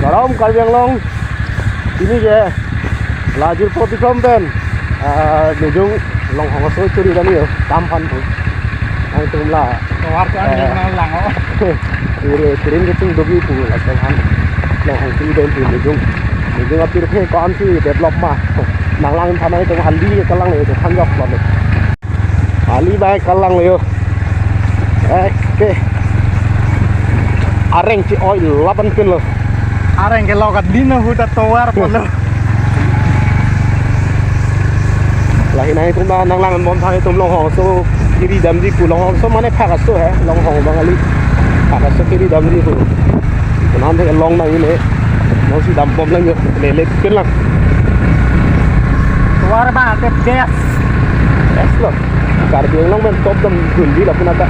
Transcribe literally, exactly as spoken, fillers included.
Karam Karbi Anglong. Pini ke la Jirpo Dikom pen, ah, Nijung Longhong aso churi damji ho, dam aphan pu. Nangtum la. Tovar ke, eh, nang lang o. Kiri, kiri ke chingduk ji pu, la sel han. Longhong churi dam pu Nijung. Nijung apirthe ko-ansi develop ma. Nanglang thanai tum hali ke kalang le, thanjok lo. Ali bai kalang yo. Ekte. Areng chi oi laban pin lo. Areng ke lo ka din ahut atovar pulo. Lahin nangtum ta nanglang bom thang itum Longhong aso kiri damji pu, Longhong aso mane phak aso he, Longhong Bangali. Phak aso kiri damji pu. Kunan the long nang ini. Nangsi dam bom lang yo. Lele pin lang. Tovar ba the best. Best lo. Karbi Anglong pen top damdunji lapu nata.